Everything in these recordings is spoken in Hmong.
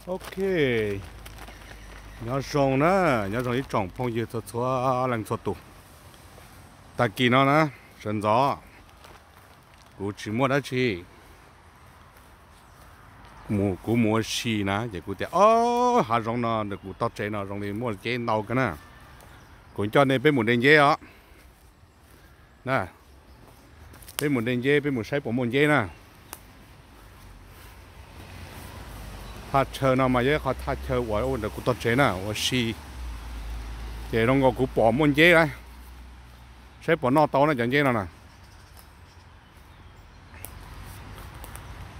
Ok, nyob zoo na, nyob zoo ib tsoom phooj ywg txhua txhua leej txhua tus. Tag kis no na, sawv ntxov kuv tsis muaj dab tsi, kuv mus ua si na ces kuv tias, o, hav zoov no nws kuv tog tsev no zoo li muaj nceb ntau kawg na. Kuv coj nej peb mus de nceb os. Na, peb mus de nceb, peb mus saib puas muaj nceb na. Thaj chaw no mas yog ib qhov thaj chaw uas ua ntawm kuv tog tsev na, ua si. Ces zoo nkaus kuv pom muaj nceb lawm, saib puas noj tau na cov nceb no na.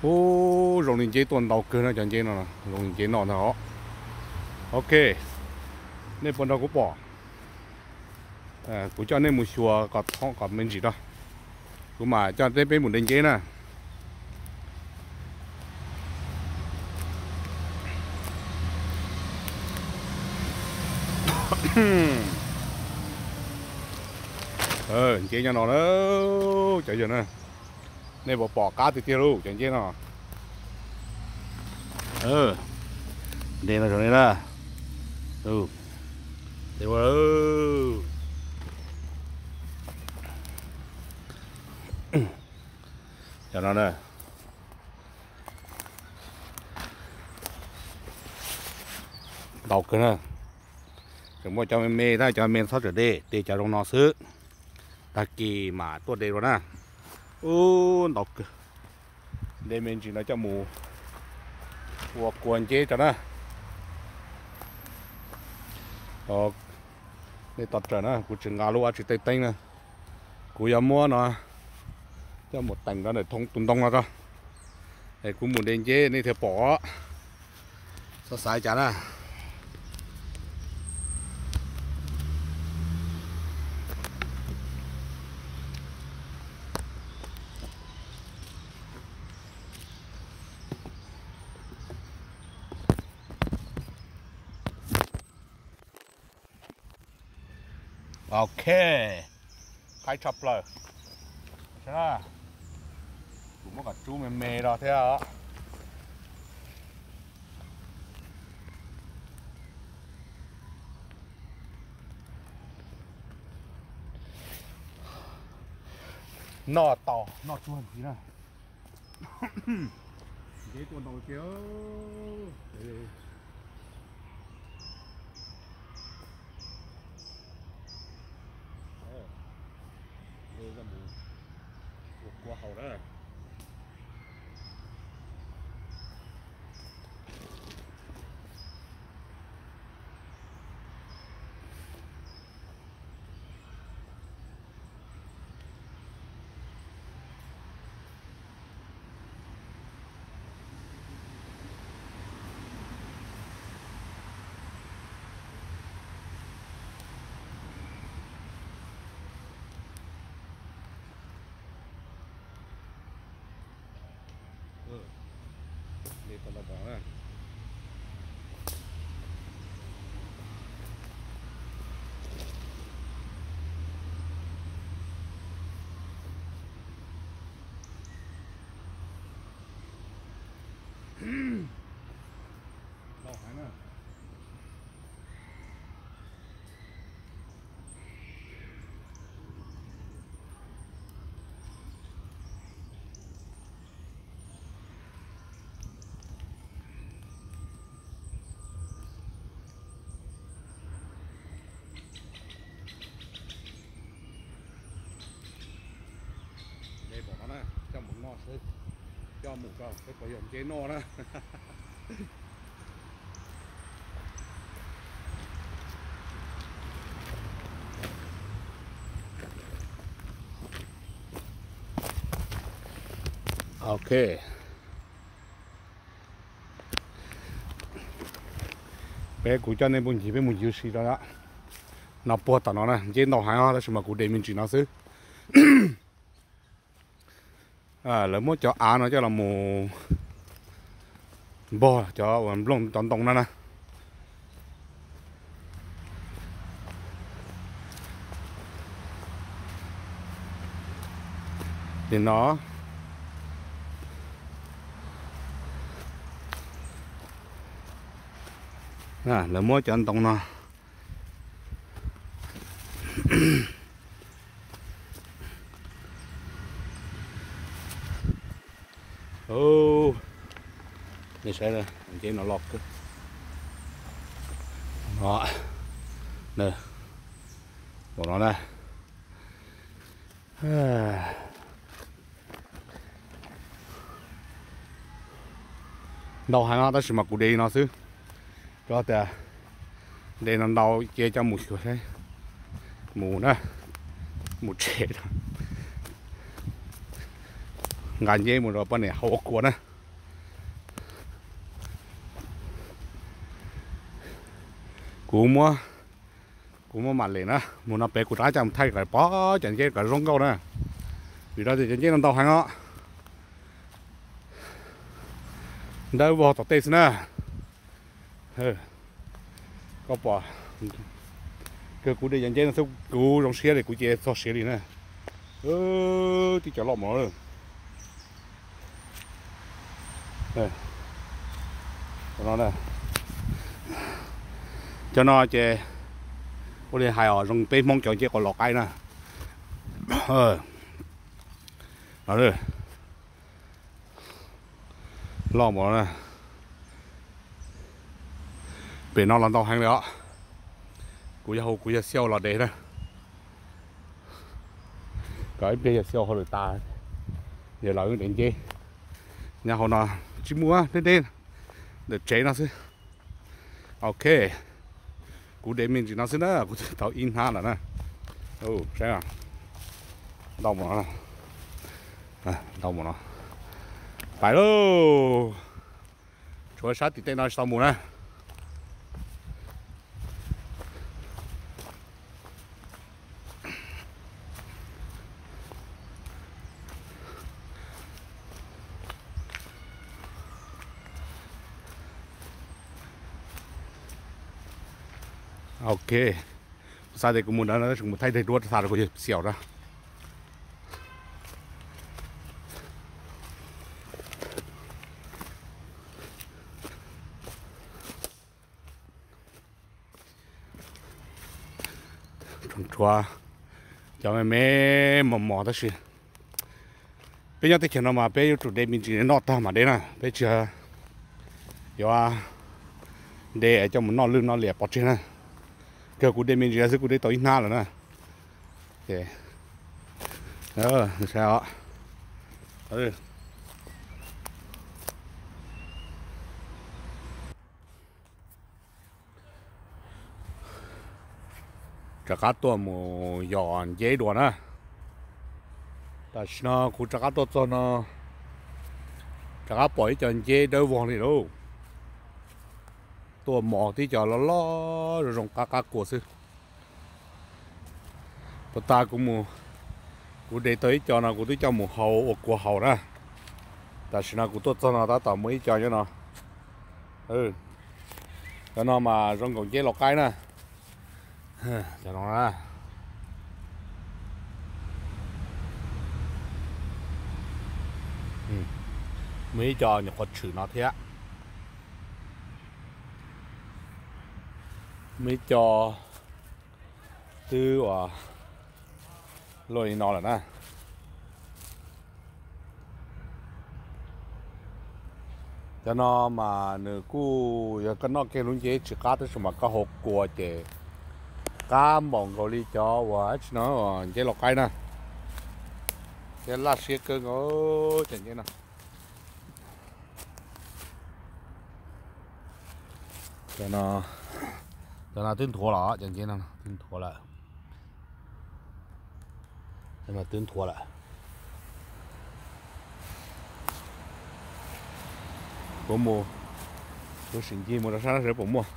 Ub, zoo li nceb tuaj ntau kawg na cov nceb no, zoo li nceb noj ntag os. Ok, nej puas nrog kuv pom? Kuv coj nej mus xyuas kom thoob kom me ntsis rau, kuv mam coj nej peb mus de nceb na. Nceb nyob no na, cov yawg na, nej puas pom qab tiag tiag lauj cov nceb no. De no zoo li na. Cov no na, ntau kawg na. Tseem muaj cov me me na, cov me txhob txawm de, de cov zoo no xwb. Tag kis mam tuaj de dua na. Ub, ntau kawg. De me ntsis no coj mus ua kua nceb tso na. Nej tos rawm na, kuv tsis nqa lub ua tsis teeb teeb na. Kuv yuav muab no coj mus teem rau ntawm thoob tus ntoo no tso, es kuv mus de nceb nej thiaj pom. Txhob xav cas na. Ok, qhaib tshaj plaws. Saib na, kuv muab kom tsub me me rau thiab os. Noj tau noj tsuag ntxiv na. Nceb tuaj ntau tiag. Ua kua haus na. De pom no na, coj mus noj xwb, coj mus rau peb puas yog nceb noj na. Ok, peb kuv coj nej mus ncig, peb mus ncig si rau no. Puag tom no na nceb ntau heev os, tab sis mas kuv de me ntsis no xwb. Lawv muab cov av no coj los mus npog cov uas nplooj cov ntoo no na. Li no. Lawv muab cov ntoo no, nej saib, nceb no loj kawg. Ua no na. Ntau heev os, tab sis mas kuv de li no xwb. Rau tias de no ntau ces coj mus xyuas seb, mus na, mus tsev, nqa nceb mus rau poj niam haus ua kua na. Kuv muab, kuv muab mam lem na, mus no pem kuv rov qab coj mus thaij kom pom cov nceb kom zoo nkauj na. Vim rau tias cov nceb no ntau heev os. Dawb vog tom tej xwb na. Koj pom, kawg kuv de cov nceb no xwb kuv zoo siab li, kuv cia txog siav li na. Tib co loj mus no. Cov no ces ua li hais os, zoo peb Hmoob cov nceb quav los qaib na. Loj mus no na. Pem no los ntau heev li os. Kuv yog hu kuv yawg Xiauj los de na. Kom ib pliag yawg Xiauj hauj lwm tas, yawg los wb de nceb. Nyob hauv no tsis muaj, deb deb ntawm tsev no xwb. Ok, kuv de me ntsis no xwb na, kuv twb tau ib hnab lawm na. Saib, ntau mus no, ntau mus no. Pais lauj. Tshuav sab tim tej no tsis tau mus na. Ok, kuv xav tias kuv mus ntawd no tab sis kuv mus thaij daim duab rau xa rau kuv yawg Xiauj na. Tshuav cov me me mos mos tab sis peb nyob teb chaws no mas peb yuav tsum de me ntsis noj tag mam de na, peb tsis yuav de coj mus noj lwj noj liam pov tseg na. Kawg kuv de me ntsis xwb kuv de tau ib hnab lawm na. Ces saib os. Rov qab tuaj mus yos nceb dua na. Tam sim no kuv rov qab tuaj txog no, rov qab pom ib co nceb dawb vog li lauj. Tuaj mos tib co loj loj zoo zoo qab qab kua xwb. Puas tas kuv mus, kuv de tau ib co no kuv twb coj mus hau ua kua haus na. Tam sim no kuv tuaj txog no tab tom muaj ib co nyob no. Cov no mas zoo nkaus nceb lau qaib na. Cov no na. Muaj ib co nyuam qhuav tshwm no thiab. Muaj ib co twb uas luaj li no lawm na. Cov no mas nws kuj yog koj noj kiag lub nceb tsis qab tab sis mas koj hau kua ces qab npaum nkaus li cov uas tsis no nceb lau qaib na. Thiab laj siab kawg nkaus cov nceb no. Cov no twb nthuav los cov nceb no twb nthuav lawm. Cov no twb nthuav lawm. Kuv mus, kuv sim ncig mus rau sab no seb puas muaj.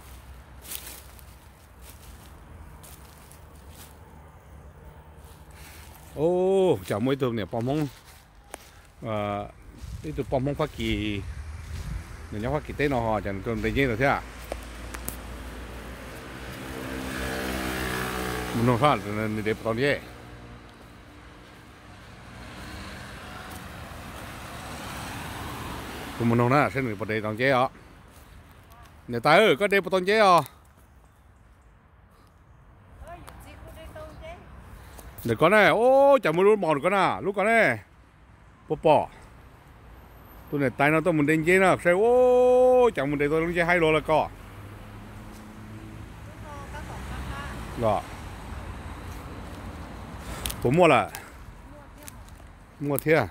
Ub, cas muaj ib tug niam poj Hmoob, ib tug poj Hmoob Fab Kis, nws nyob Fab Kis teb no ho cas nws tuaj de nceb ntawd thiab. Mus nug seb nws de puas tau nceb. Kuv mus nug na seb nws puas de tau nceb os. Niam tais, koj de puas tau nceb os? Ntawm koj ne, ub, cas muaj lub mos ntawm koj na, lub koj ne. Puas pom? Tus niam tais no tuaj mus de nceb na, saib ub, cas mus de tau lub nceb haib luaj li koj. Puas muaj lawm? Muaj thiab.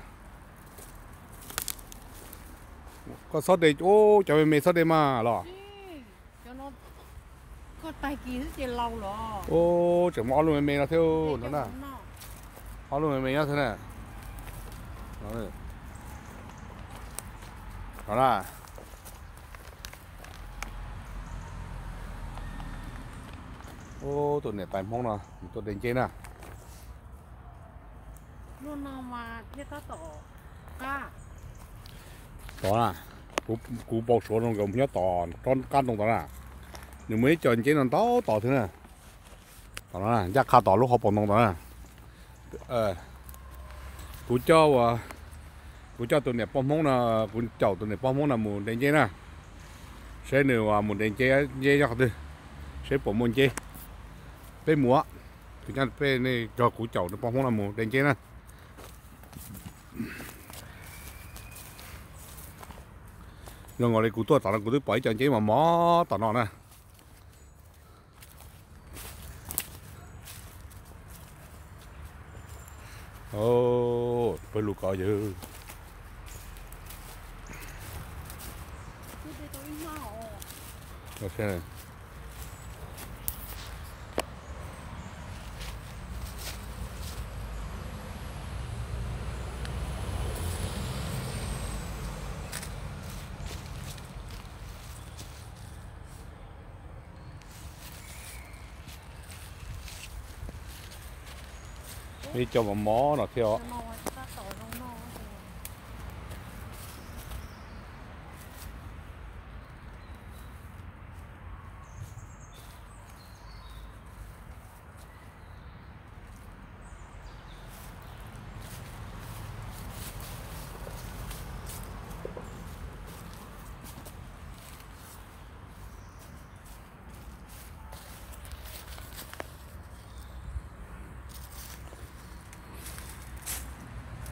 Koj txhob de, ub, cov me me txhob de mas los. Ub, tseem muaj ob lub me me no thiab no na. Ob lub me me nyob thiab na. No na. Ub, tus niam tais Hmoob no nws tuaj de nceb na. Tod na, kuv pau suav no nkawd nyob tom qab ntoo tod na. Nws muaj ib co nceb no ntau tod thiab na. Tom no ncaj qha tom lub hauv paus ntoo tod na. Kuv coj, kuv coj tus niam poj Hmoob no, kuv caum tus niam poj Hmoob no mus de nceb na. Seb nws mus de nceb, nceb nyob qhov twg, seb puas muaj nceb. Peb mus, kuv coj peb, nej nrog kuv caum tus poj Hmoob no mus de nceb na. Zoo nkaus li kuv tuaj tom no kuv twb pom ib co nceb mos mos tom no na. Pawg lug ko yog. Ib co mos mos no thiab os.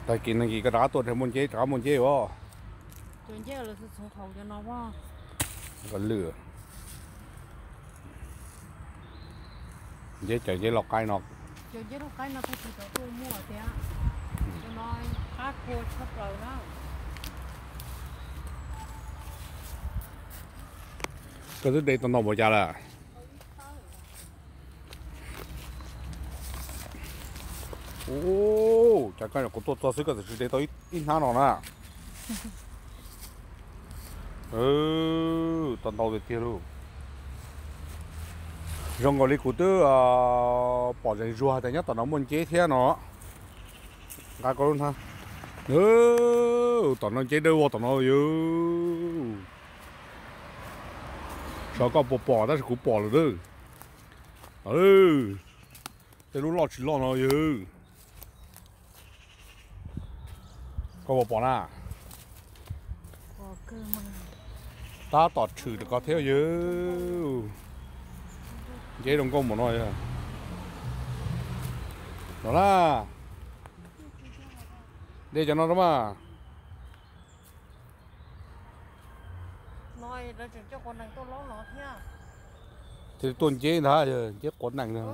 Tag kis no kis koj rov qab tuaj rov muaj nceb, rov qab muaj nceb os. Nceb cawm nceb lau qaib no. Koj twb de tau ntau npaum cas lawm? Ub, cas koj nyuam qhuav tuaj txog xwb koj txawm tsis de tau ib hnab no na. Tau ntau tiag tiag lauj. Zoo nkaus li kuv twb pom zeeg zuag tias nyob tom no muaj nceb thiab no. Nqa koj lub hnab. Tom no nceb dawb vog tom no yog. Xyov koj puas pom tab sis kuv pom lawm. Tej lub loj tsis loj no yog. Koj puas pom na? Tab tom tshwm rau koj thiab yog. Nceb zoo nkauj npaum no yog. No na. De cov no rau mas. Thiaj li tuaj nceb ntag, nceb quav nees.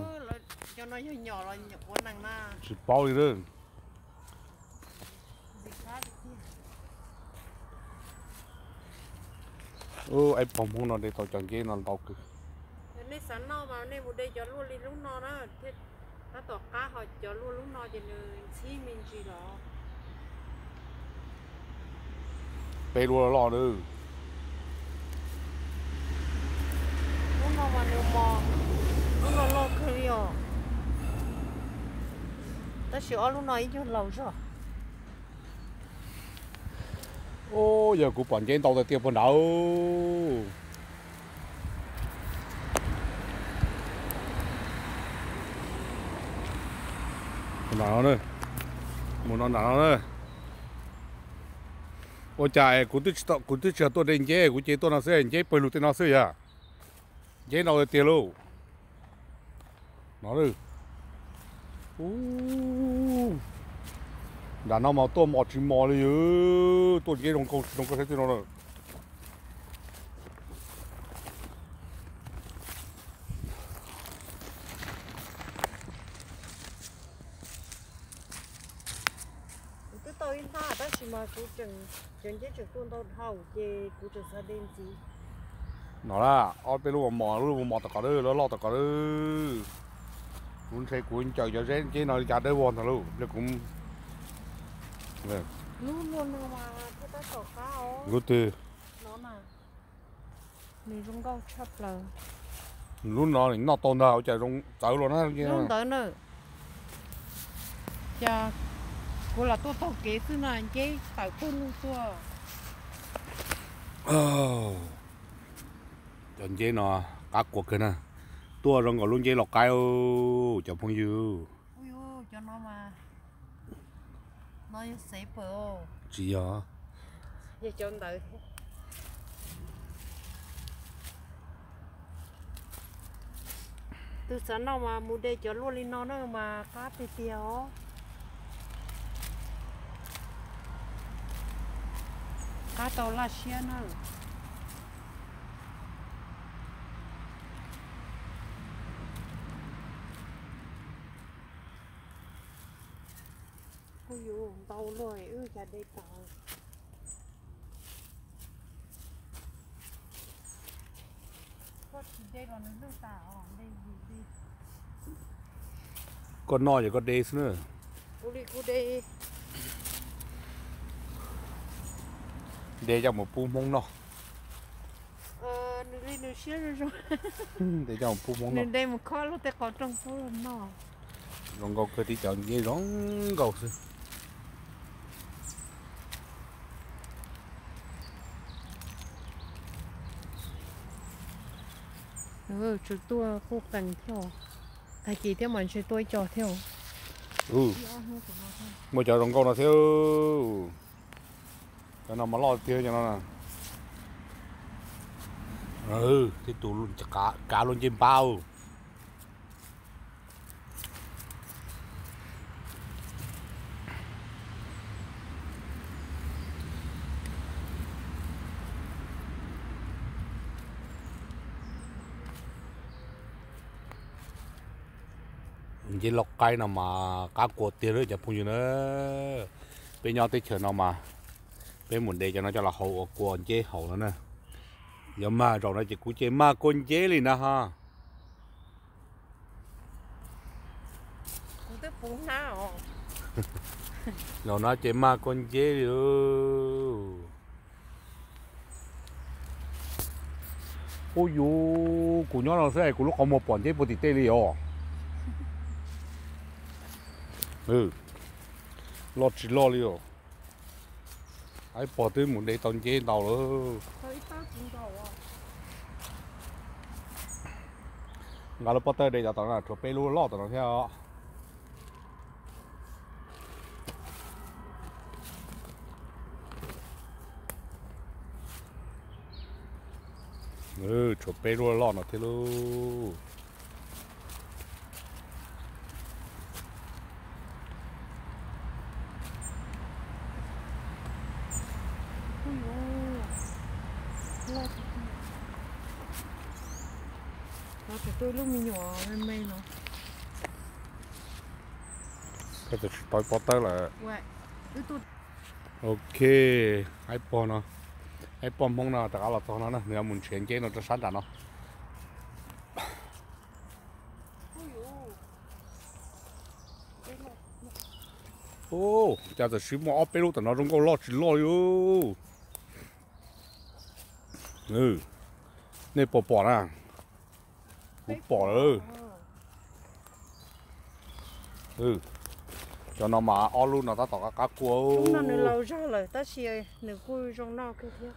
Tsis paub li lawm. Ib pog Hmoob no de tau cov nceb no ntau kawg. Nej xav noj mas nej mus de cov luaj li lub no na, tab tom qab ho cov luaj lub no ces nws ntxhib me ntsis los. Peb lub loj loj na. Lub no mas nws mos, lub no loj kawg li os. Tab sis ob lub no ib nyuag laus zog. Ub, yog kuv pom nceb ntau tiag tiag puag nrad. Nram no, mus no nram no na. Ua cas kuv twb tsis, kuv twb tsis yog tuaj de nceb, kuv ces tuaj no xwb, nceb pawg lug tej no xwb yog. Nceb ntau tiag lauj. No, nram no mas tuaj mos tsis mos li, tuaj nceb zoo nkauj tsis zoo nkauj saib twg no na. Kuv twb tau ib hnab tab sis mas kuv tseem, cov nceb tseem tuaj ntau dhau ces kuv tseem xav de ntxiv. No na, ob peb lub mos mos, lub mos mos tom qab, loj loj tom qab. Kuv ntshe kuv ncaws cov zeb nceb no li cas dawb vog ntag lauj. Lub no mas thiaj tab tom qab os. Lub twg? No na, nws zoo nkauj tshaj plaws. Lub no noj tau ntag, ua cas zoo txawv los na. Lub ntawd na, cas kuv los tuaj taug kev xwb na, nceb tawm pawg lug tuaj. Cov nceb no qab quas kawg na. Tuaj zoo nkaus lub nceb los qaib, cov phooj ywg. Cov no mas, no yog xev pawg. Tsis yog. Yog cov ntawd. Tus xav noj mas mus de cov luaj li no na mas qab tiag tiag os. Qab tau laj siab na. Kuj yuav ntau luaj wb cas de tau. Koj noj ces koj de xwb na. De coj mus pub Hmoob noj. De coj mus pub Hmoob noj. Nws de mus khob luag tej qos rooj pub noj. Zoo nkauj kawg, tib cov nceb zoo nkauj xwb. Tseem tuaj quj qees thiab, tag kis thiab mas ntshe tuaj ib co thiab. Muaj cov zoo nkauj no thiab. Cov no mas loj tiag cov no. Tej tus kav luaj ncej npab. Nceb loj qaib no mas qab quas tiag lawm cov phooj ywg na. Peb nyob teb chaws no mas peb mus de cov no coj los hau ua kua nceb haus no na. Yog mag zaum no ces kuv ces mag kua nceb li na ha. Zaum no ces mag kua nceb li. Ub yus, kuv nyob no xwb kuv lub qhov muag pom nceb puag tim tej li os. Loj tsis loj li os. Aib pog twb mus de tau nceb ntau lawm. Nqa lub pob tawb de cov tom no tshuav peb lub loj tom no thiab os. Tshuav peb lub loj no thiab lauj. Loj tiag tiag. Tseem tuaj ib lub me nyuam me me no. Koj tsis tau pob tawb lawm. Ok, aib pog no, aib pog Hmoob no rov qab los txog no na, nws yuav mus nrhiav nceb no rau sab nram no. Ub, cas txawm siv muaj ob peb lub tom no zoo nkauj loj tsis loj li. Nej puas pom na? Kuv pom lawm. Cov no mas ob lub no tab tom qab qab kua. Lub no nws laus zog lawm tab sis nws kuj zoo noj kawg thiab.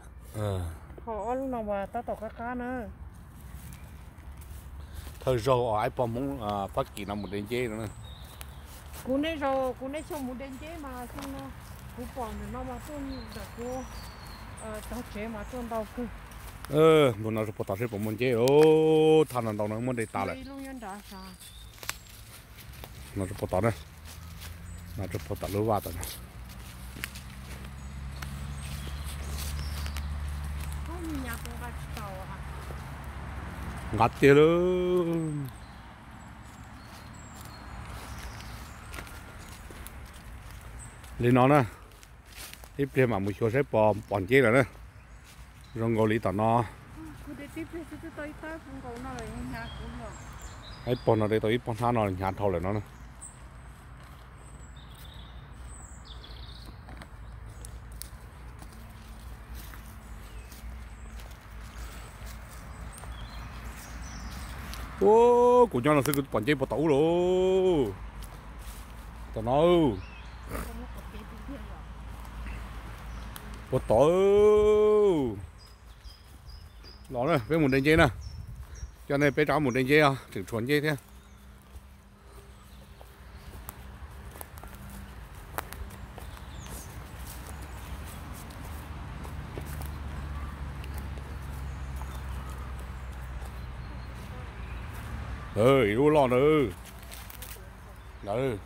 Ho ob lub no mas tab tom qab qab na. Thawj zaug aib pog Hmoob Fab Kis no mus de nceb no. Kuv nej zaug kuv nej xyoo mus de nceb mas xyoo no kuv pom ntawm no mas tuaj ntawm kuv. Tog tsev mas tuaj ntau kawg. Npug no rau puag tom seb puas muaj nceb. Thaj no ntau no muab de tas lawm. No rau puag tom na. No rau puag tom lub vaj tom no. Nqa tiag lauj. Li no na, ib pliag mam mus xyuas saib pom pom nceb lawm na. Zoo nkaus li tom no. Ib pog no de tau ib pob hnab no hnyav dhau lawm no na. Ua, kuv nyob no xwb kuv pom nceb puag tom ub lauj. Tom no. Puag tom. Los na, peb mus de nceb na. Coj nej peb rov mus de nceb os, tseem tshuav nceb thiab. Ib lub loj ntawd. Ntawd.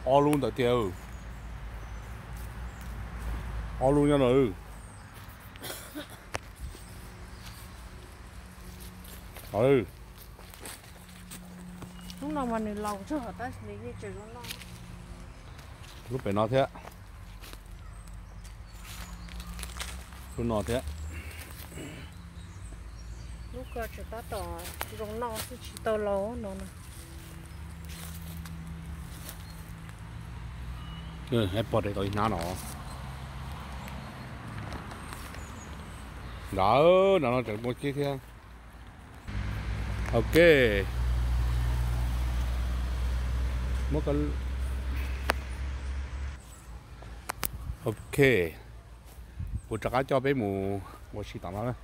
Ob lub ntawd tiag. Ob lub nyob ntawd. Lub no mas nws laus tag, tab sis nws yeej tseem zoo noj. Lub pem no thiab. Lub no thiab. Lub ko tseem tab tom zoo noj xwb tsis tau laus no na. Ib pob de tau ib hnab no. Nrad, nrad no tseem muaj cib thiab. Ok. Muab ko, ok. Kuv rov qab coj peb mus ua si tom no na.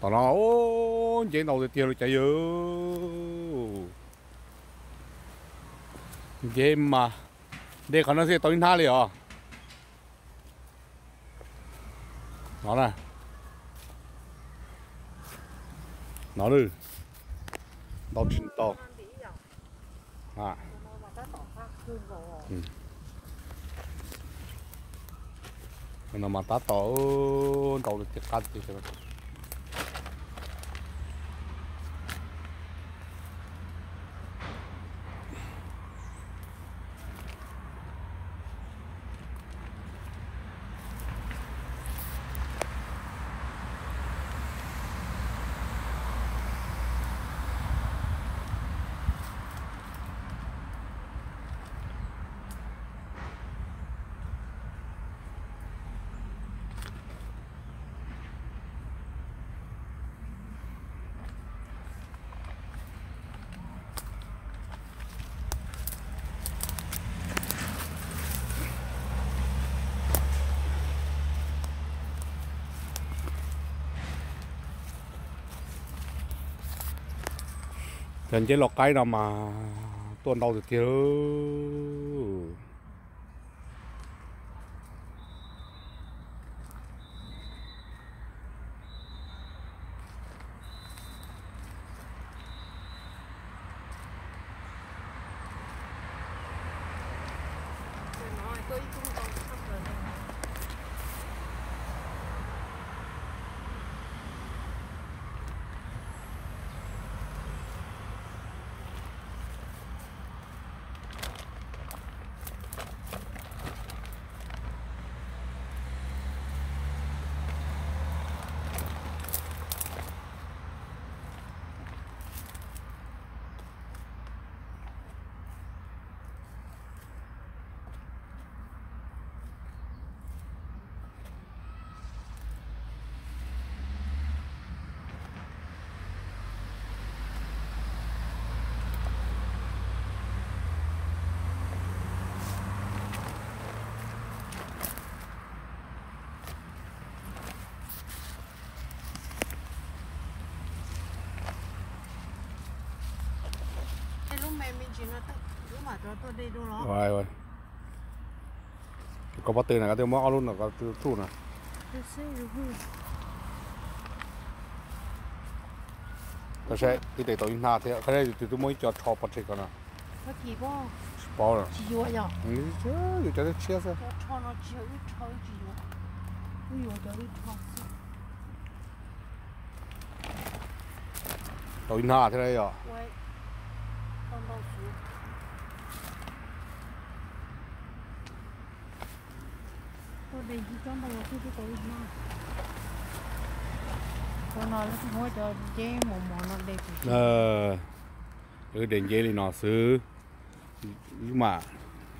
Tom no nceb ntau tiag tiag li cas yawg. Nceb mas de qhov no xwb tau ib hnab li os. No na. No lawm. Ntau tsis ntau. No mas tab tom ntau tiag qab tiag. Cov nceb los qaib no mas tuaj ntau tiag tiag. Lub me me ntsis no, lub Koj pob tw na, koj twb muab ob lub no koj tsuj na. Tab sis ib tes tau ib hnab thiab, qhov no yus twb muab ib co rho pov tseg ko no. Tsis paub, yus cov tshiab xwb. Tau ib hnab thiab yom. Wb de nceb li no xwb, wb mam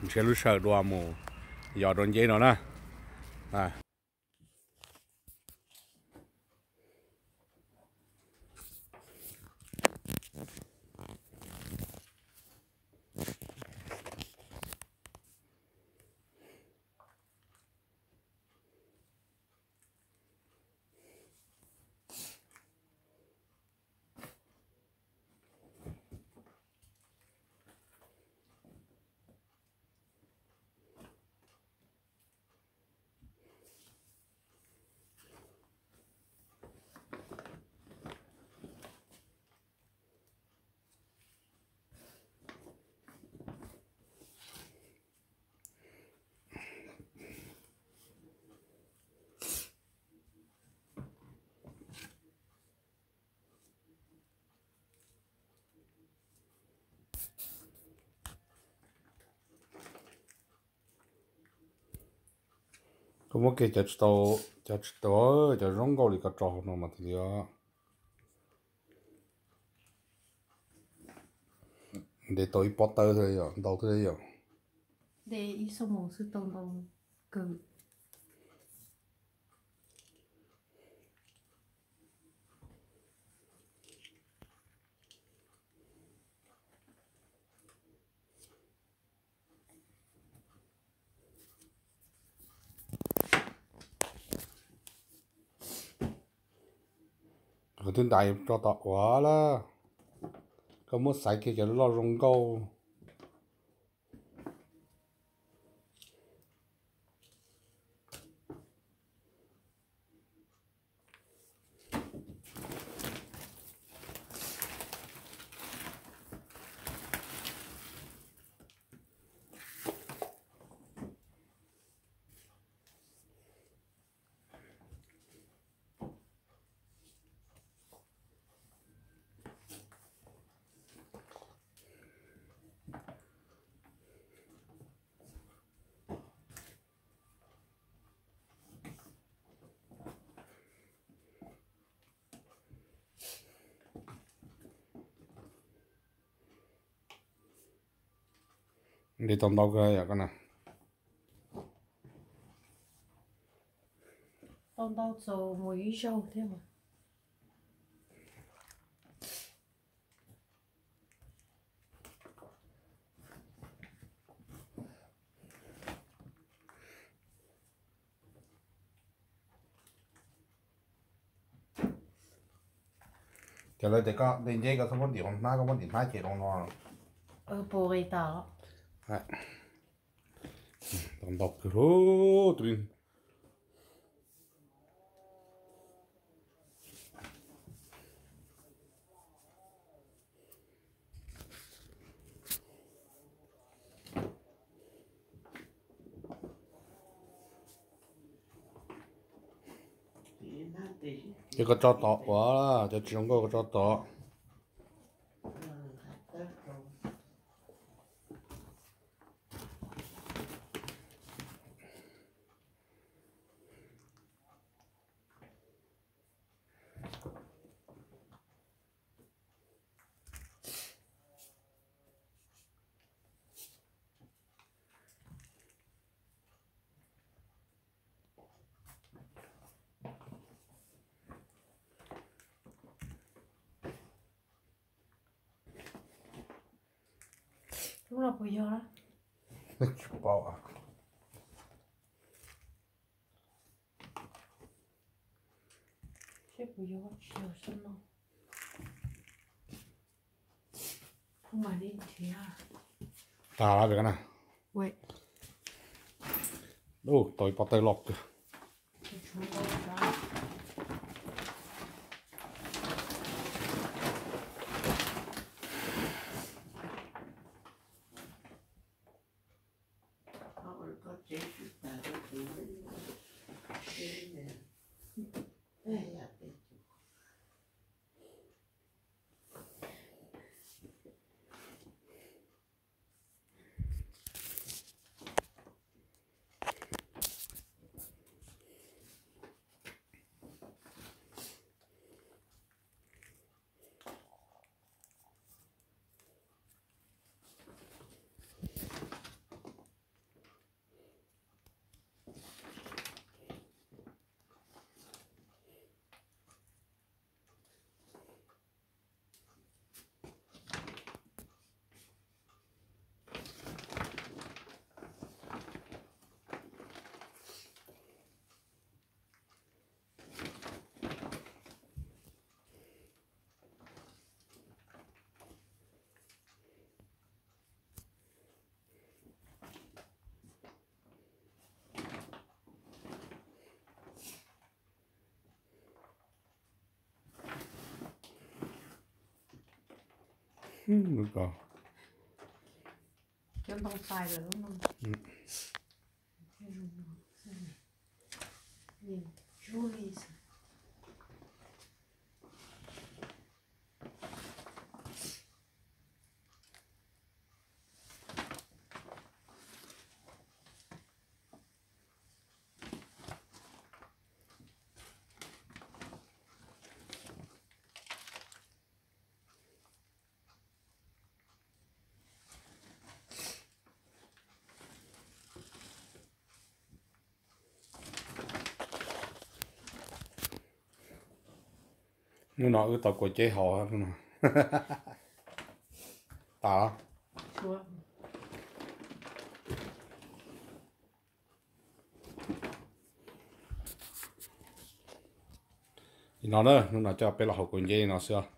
nrhiav lub sij hawm dua mus yos rau nceb no na. Koj muab kiag cov tsis tau, cov tsis tau, cov zoo nkauj li koj tso hauv no mas tiag tiag. Ntes tau ib pob tawb thiab yom, ntau thiab yom. Ntes ib xuab moos xwb tau ntau kawg. Qhov twb ntais tso tom uav lawm, koj muab xaiv kiag cov loj zoo nkauj. Ntes tau ntau kawg yom koj na. Tau ntau txaus mus ib zaug thiab mas. Ces lawv tias koj de nceb koj txhob muab ntim hauv hnab, koj muab ntim hnab ces zoo no. Tau ntau kawg li. Ces koj tso tod uas cov tsis zoo nkauj koj tso tod. Lub no puas yog? Tsis paub. Seb puas yog, tsis yog sab no. Kuv mam li nrhiav. Tas lawm na. Ua, tau ib pob tawb loj kawg. Hnub no wb tau kua ceb haus no. Tas. Li no na, hnub no coj peb los haus kua ceb no xwb.